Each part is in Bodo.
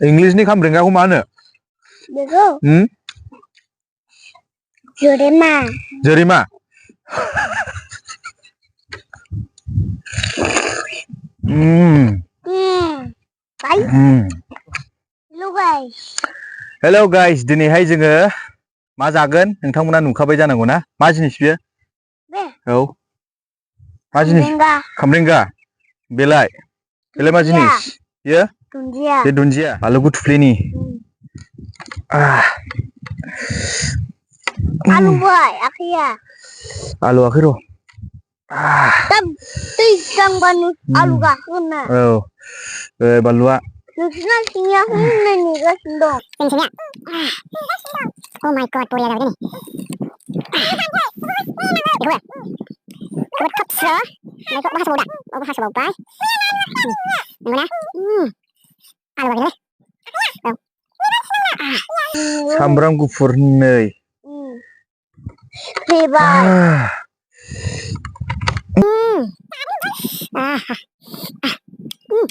इंलिसनि खामब्रेंगाखौ मा होनो? बेखौ जोरेमा जोरेमा हेलौ गाइस दिनैहाय जोङो मा जागोन नोंथांमोना नुखाबाय जानांगौ ना मा जिनिस बियो औ मा जिनिस खामब्रेंगा बेलाय मा जिनिस बियो बे दुन्दिया आलु गुथुफ्लेनि आलुवाय आखैया आलुवाखै र' दै गांबानो आलु गाखोगोन ना औ बानलुआ नोंसिना सिंनिया होननाय नेगासिनो दं Oh my god, बोरैया जाबाय दिनै बेखौबो खोब स्रो ओमफ्राय हासबावबाय नंगौना आलु बायलै सामब्राम गुफुर नै सिफ्लेबाय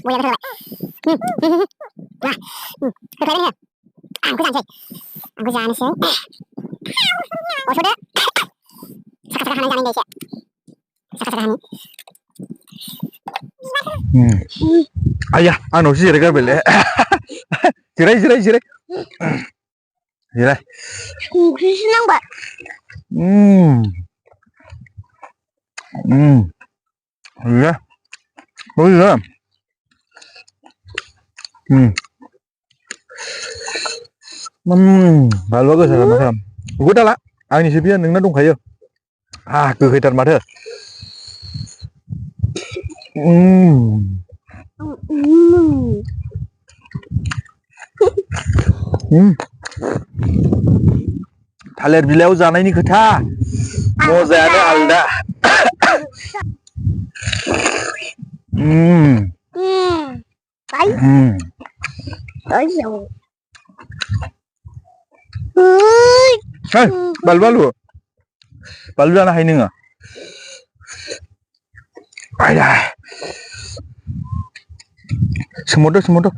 बोरैया जाबाय आंखौ जानोसै अरस'दो साखा साखा हानानै जानाय एसे साखा साखा हानि आया आंनावसो जिरायगारबायलै जिराय संख्रिसो नांबाय गैया बानलुआ गोसाथार माथो बेखौ दाला आंनिसो बियो नोंना दंखायो गोखैथार माथो थालिर बिलाइयाव जानायनि खोथा मजायानो आलदा बानलु जानो हायो नोङो आया सोमहरदो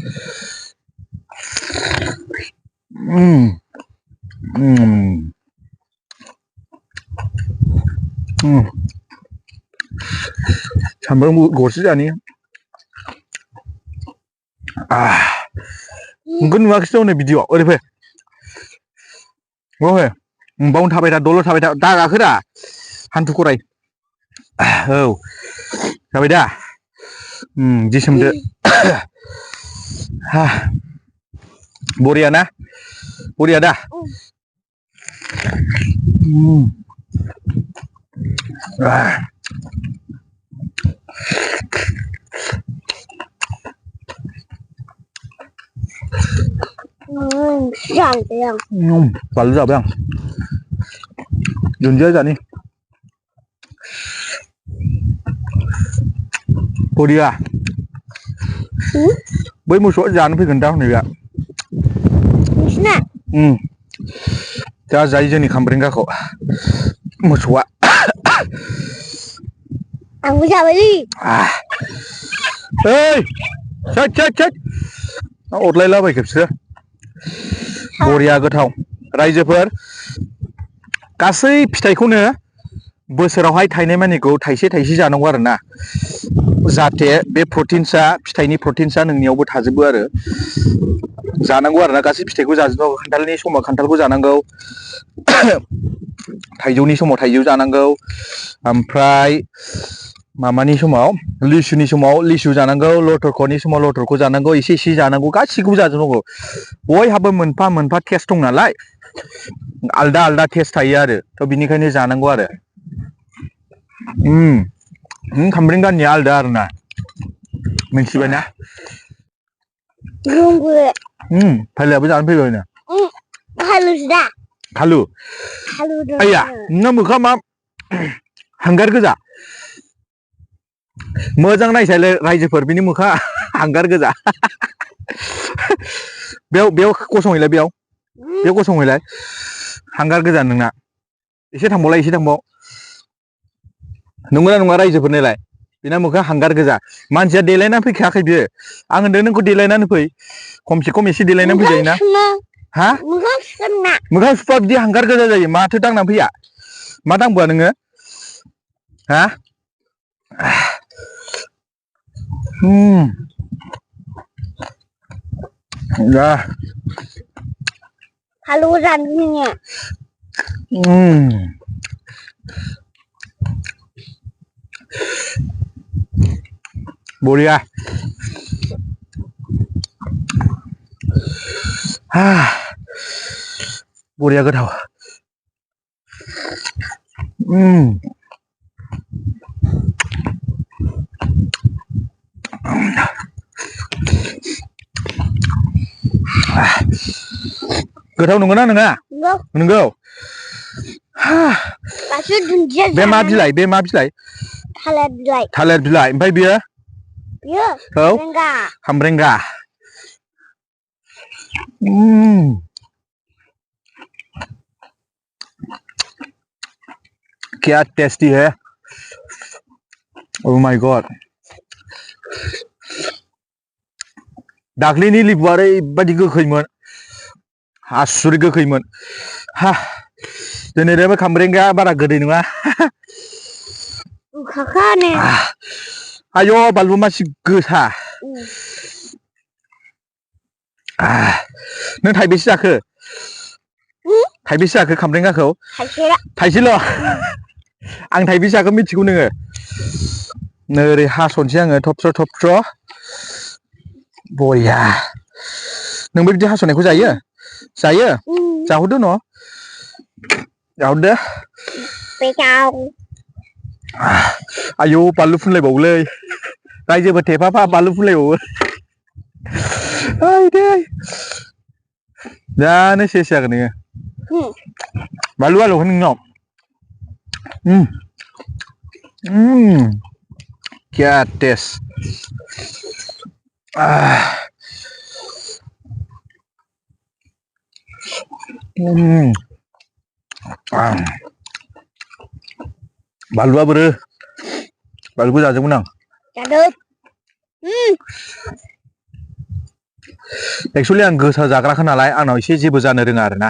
सामब्राम गरसे जानि नोंखौ नुवाखैसो हनै भिडिअ ओरै फै बावनो थाबाय था दल' थाबाय था दा गाखोरा हान्थु खराय औ जाबाय दा जि सोमदो बरिया ना बरिया दा बानलु जाबाय आं दुन्दिया जानि बरिया बै मोसौआ जानो फैगोन दा हनै बे नोंसिना दा जायो जोंनि खामब्रेंगाखौ मोसौआ आंबो जाबायलै ओइ थोद अरलायलाबायखो बिसोरो बरिया गोथाव रायजोफोर गासै फिथाइखौनो बोसोरावहाय थाइनाय मानिखौ थाइसे जानांगौ आरो ना जाहाथे बे प्रटिन्सआ फिथाइनि प्रटिन्सआ नोंनियावबो थाजोबो आरो जानांगौ आरो ना गासै फिथाइखौ जाजोबनांगौ खान्थालनि समाव खान्थालखौ जानांगौ थाइजौनि समाव थाइजौ जानांगौ ओमफ्राय मामानि समाव लिसुनि समाव लिसु जानांगौ लथरख'नि समाव लथरखौ जानांगौ एसे जानांगौ गासिखौबो जाजोबनांगौ बयहाबो मोनफा टेस्ट दं नालाय आलदा टेस्ट थायो आरो थ' बिनिखायनो जानांगौ आरो खामब्रेंगानिया आलदा आरो ना मिथिबायना फाइलायाबो जानो फैबायनो खालुसो दा खालु आइया नोंना मोखाङा मा हांगार गोजा मोजां नायसायलै रायजोफोर बिनि मोखाङा हांगार गोजा बेयाव गसंहैलाय बेयाव गसंहैलाय हांगार गोजा नोंना एसे थांबाव नंगौना नङा रायजोफोरनिलाय बेना मोखां हांगार गोजा मानसिया देलायनानै फैखायाखै बियो आं होनदों नोंखौ देलायनानै फै खमसे खम एसे देलायनानै फैजायोना हा मोखां सुना मोखां सुपा बिदि हांगार गोजा जायो माथो दांना फैया मा दांबोआ नोङो हा दा फालु जानो नोङो बरिया बरिया गोथाव गोथाव नंगौना नङा नंगौ दासो दुन्दिया बे मा बिलाइ थालिर बिलाइ ओमफ्राय बियो औ खामब्रेंगा क्या टेस्टी है ओह माय गॉड दाख्लैनि लिबुआ ओरैबायदि गोखैमोन आसुरित गोखैमोन हा दिनै बे खामब्रेंगाया बारा गोदै नङा आय' बानलु मासि गोसा नों थाइबेसे जाखो खामब्रेंगाखौ थाइसेल' आं थाइबेसे जाखो मिथिगौ नोङो ओरै हास'नोसै आङो थबस्र' बरिया नोंबो बिदि हास'नायखौ जायो जाहोदो न' जाहोदो आयौ बानलु फुनलायबावोलै रायजोफोर थेफाफा बानलु फुनलायबावो दानो सेस जागोन नोङो बानलु आलौखौ नोंनाव क्या टेस्ट बानलुआ बोरो बानलुखौ जाजोबगोन आं एक्चुअली आं गोसा जाग्राखा नालाय आंनाव एसे जेबो जानो रोङा आरोना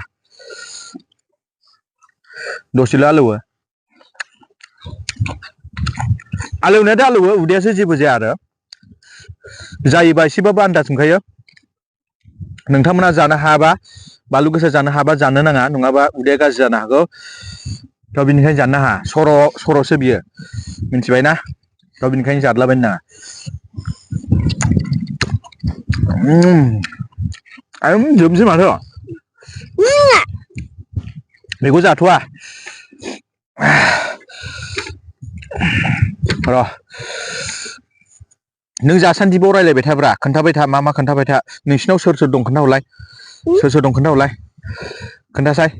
दसेल' आलौनायाथ' आलौवो उदैयासो जेबो जाया आरो जायोबा एसेबाबो आन्दाज मोनखायो नोंथांमोना जानो हायाबा बानलु गोसा जानो हायाबा जानो नाङा नङाबा उदैया गाज्रि जानो हागौ थ' बिनिखायनो जानो नाङा सर'सो बियो मिथिबायना थ' बिनिखायनो जाद्लाबायनो नाङा जोबनोसै माथो बेखौ जाथ'वा र' नों जासान्दिबाव रायलायबाय थाब्रा खोन्थाबाय था मा खोन्थाबाय था नोंसिनाव सोर सोर दं खोन्थाहरलाय खोन्थासाय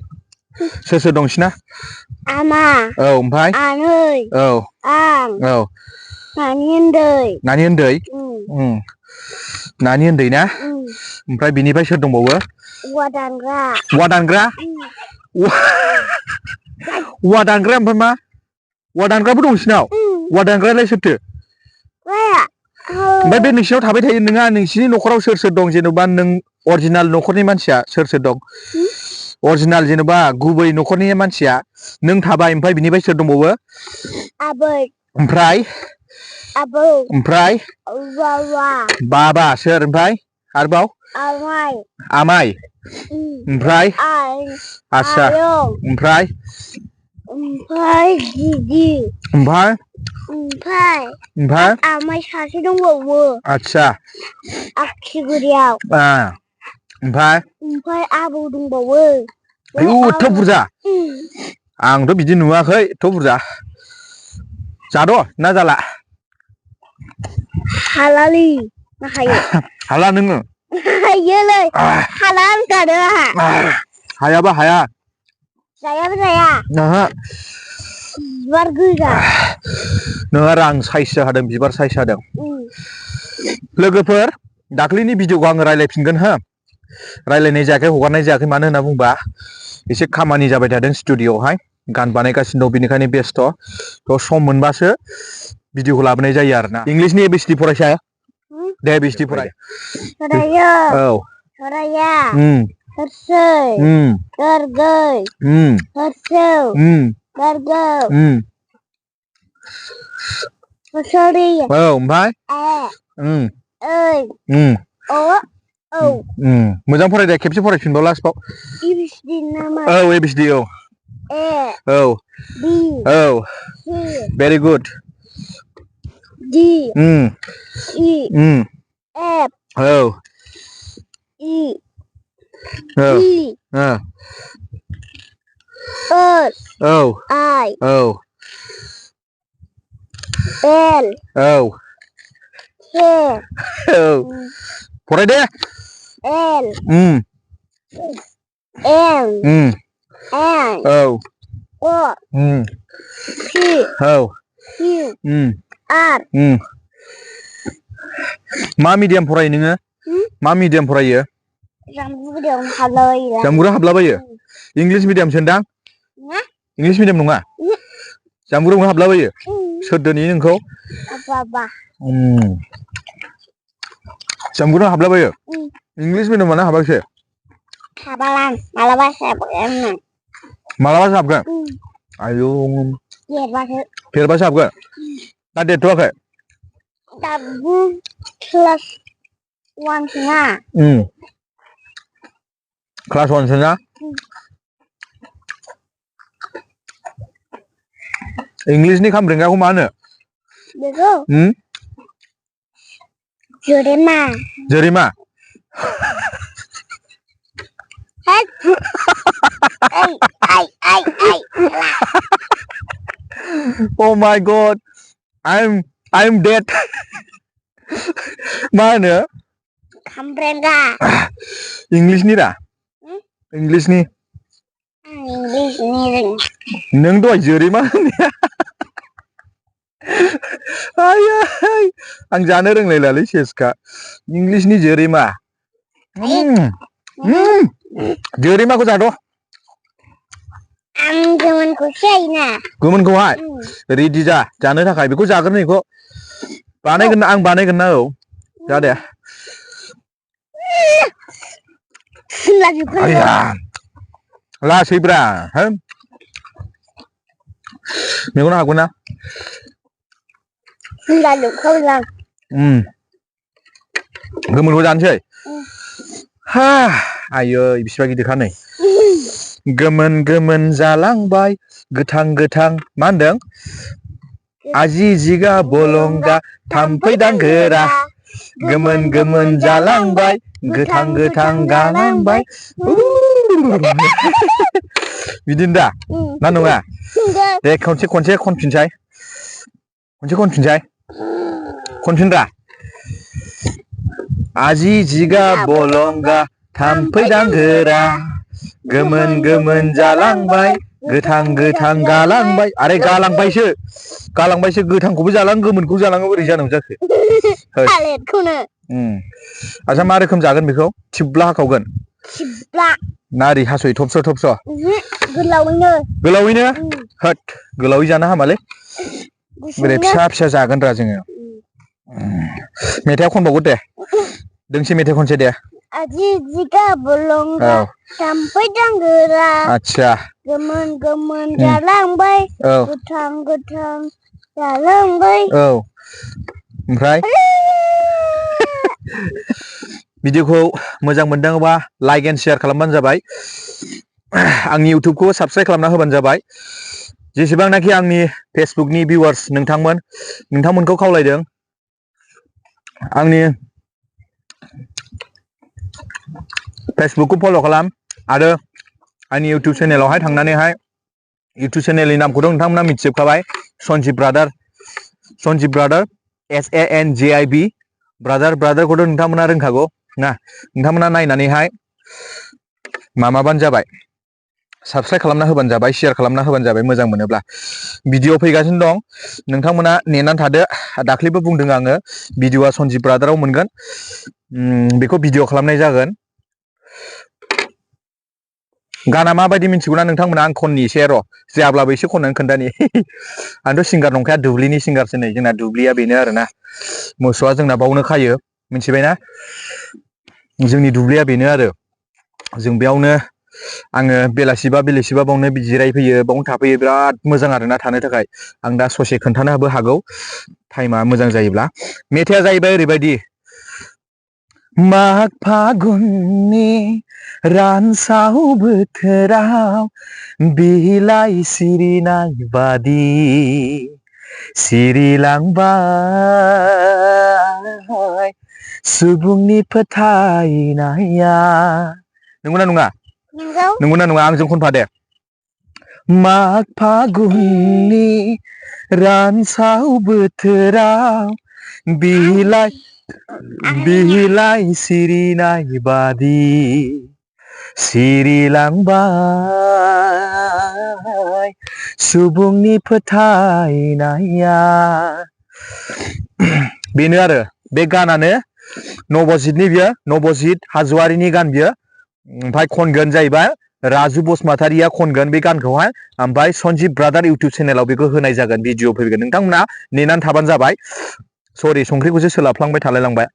सोर दं नोंसिना आमा औ ओमफ्राय आनै औ आं औ नानि उन्दै ना ओमफ्राय बिनिफ्राय सोर दंबावो औवा दानग्रा औवा दानग्रा ओमफ्राय मा औवा दानग्राबो दं नोंसिनाव औवा दानग्रायालाय सोरथो ओमफ्राय बे नोंसिनाव थाबाय थायो नोङा नोंसिनि न'खराव सोर दं जेन'बा नों अरिजिनाल न'खरनि मानसिया सोर दं अरिजिनाल जेन'बा गुबै न'खरनि मानसिया नों थाबाय ओमफ्राय बिनिफ्राय सोर दंबावो ओमफ्राय बाबा सोर ओमफ्राय आरोबाव आमाइ ओमफ्राय आच्छा ओमफ्राय दिदि ओमफ्राय आमाइ सासे दंबावो आच्छा आखिगुरियाव ओमफ्राय आबौ दंबावो आयौ एथ' बुरजा आंथ' बिदि नुवाखै एथ' बुरजा जाद' ना जाला हालालै हायो हाला नोङो हायोलै हाला होनखादों आंहा हायाबा हाया जायाबो जाया ओहो बिबार गोजा नोंहा रां साइज जादों बिबार साइज जादों लोगोफोर दाख्लैनि भिडिअखौ आङो रायलायफिनगोन हो रायलायनाय जायाखै हगारनाय जायाखै मानो होनना बुंबा एसे खामानि जाबाय थादों स्टुडिअ'आवहाय गान बानायगासिनो दं बेनिखायनो बेस्थ' थ' सम मोनबासो भिडिअखौ लाबोनाय जायो आरोना इंलिशनि एबिसिडि फरायसा दे एबिसिडि फराय सरायो औ सराया उम हरसै उम गरगै उम हरसौ उम गरगौ उम हरसौरि औ ओमफ्राय ए उम ओइ उम अ औ मोजां फराय दे खेबसे फरायफिनबाव लास्टआव एबिसिडि नामा औ एबिसिडि औ ए औ बि औ सि भेरि गुड डि उम इ उम एफ औ इ औ इ ओस औ आइ औ एल औ के औ फराय दे एल उम एम उम एन औ अ उम पि औ किउ उम आर उम मा मिडियाम फरायो नोङो मा मिडियाम फरायो जाम्बु गुदियावनो हाबलाबायो जामबुरा हाबलाबायो इंलिस मिडियामसो दां इंलिस मिडियाम नङा जामबुरावनो हाबलाबायो सोर दोनहैयो नोंखौ बाबा जामबुराव हाबलाबायो इंलिस मिडियाम मानो हाबाखिसै हाबालां मालाबासो हाबगोन मालाबासो हाबगोन आयौ देरबासो देरबासो हाबगोन दा देरथ'वाखै दाबो क्लास 1 सोना क्लास 1 सोना इंलिसनि खामब्रेंगाखौ मा होनो बेखौ जोरेमा जोरेमा हेद ओइ आइ आइ आइ Oh my God I'm dead मा होनो खामब्रेंगा इंलिसनि दा इंलिसनि आं इंलिसनि रोङा नों दहाय जोरेमा होननाया आयै आं जानो रोंलायलालै सेसखा इंलिसनि जोरेमा जोरेमाखौ जाद' आं गोमोनखौसो जायोना गोमोनखौहाय रेडि जा जानो थाखाय बेखौ जाग्रोनो बेखौ बानायगोन ना आं बानायगोन ना औ जा दे आया लासैब्रा हो मेगना हागौ ना गोमोनखौ जानोसै हा आयै बिसिबा गिदिरखा नै गोमोन गोमोन जालांबाय गोथां गोथां मा होनदों आजि जिगा बलंगा थाम्फै दांगोरा गोमोन गोमोन जालांबाय गोथां गोथां गालांबाय बिदिनो दा ना नङा दे खनसे खनफिनसाय खनफिनब्रा आजि जिगा बलंगा थाम्फै दांगोरा गोमोन गोमोन जालांबाय गोथां गोथां गालांबाय आरे गालांबायसो गोथांखौबो जालां गोमोनखौबो जालाङो बोरै जानांगौ जाखो थालिरखौनो आच्छा मा रोखोम जागोन बेखौ थिब्ला हाखावगोन ना ओरै हास'यो थबस्र' गोलावैनो होद गोलावै जानो हामालै ओरै फिसा फिसा जागोन रा जोङो मेथाइआ खनबावगोन दे दोंसे मेथाइ खनसै दे आजि जिगा बलंगा थाम्फै दांगोरा आच्छा गोमोन गोमोन जालांबाय गोथां गोथां जालांबाय औ ओमफ्राय भिडिअखौ मोजां मोनदोंबा लाइक एन्ड शेयार खालामबानो जाबाय आंनि इउटुबखौ साबस्क्राइब खालामना होबानो जाबाय जेसेबांनाखि आंनि फेसबुकनि भिउवार्स नोंथांमोनखौ खावलायदों आंनि फेसबुकखौ फल' खालाम आरो आंनि इउटुब चेनेलावहाय थांनानैहाय इउटुब चेनेलनि नामखौथ' नोंथांमोना मिथिजोबखाबाय सनजिब ब्रादार SANJIB ब्रादारखौथ' नोंथांमोना रोंखागौ ना नोंथांमोना नायनानैहाय माबाबानो जाबाय साबस्क्राइब खालामना होबानो जाबाय शेयार खालामना होबानो जाबाय मोजां मोनोब्ला भिडिअ फैगासिनो दं नोंथांमोना नेनानै थादो दाख्लैबो बुंदों आङो भिडिअआ सनजिब ब्रादाराव मोनगोन बेखौ भिडिअ खालामनाय जागोन गाना माबायदि मिथिगौना नोंथांमोना आं खननि एसे र' जायाब्लाबो एसे खननानै खोन्थानि आंथ' सिंगार नंखाया दुब्लिनि सिंगारसो नै जोंना दुब्लिया बेनो आरोना मोसौआ जोंना बावनो खायो मिथिबायना जोंनि दुब्लिया बेनो आरो जों बेयावनो आङो बेलासिबा बावनो जिरायफैयो बावनो थाफैयो बिराद मोजां आरोना थानो थाखाय आं दा ससे खोन्थानोबो हागौ टाइमा मोजां जायोब्ला मेथाइआ जाहैबाय ओरैबायदि माग फागुननि रानसाव बोथोराव बिलाइ सिरिनाय बादि सिरिलांबाय सुबुंनि फोथायनाया नंगौना नङा नंगौना नङा आंजों खनफा दे माग फागुननि रानसाव बोथोराव बिलाइ सिरिनाय बादि सिरिलांबाय सुबुंनि फोथायनाया बेनो आरो बे गानानो नबजितनि बियो नबजित हाजवारिनि गान बियो ओमफ्राय खनगोन जाहैबाय राजु बसुमतारिया खनगोन बे गानखौहाय ओमफ्राय सन्जिब ब्रादार इउटुब चेनेलाव बेखौ होनाय जागोन भिडिअ फैगोन नोंथांमोना नेनानै थाबानो जाबाय सरि संख्रिखौसो सोलाफ्लांबाय थालाय लांबाय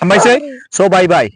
हामबायसै स' बाय बाय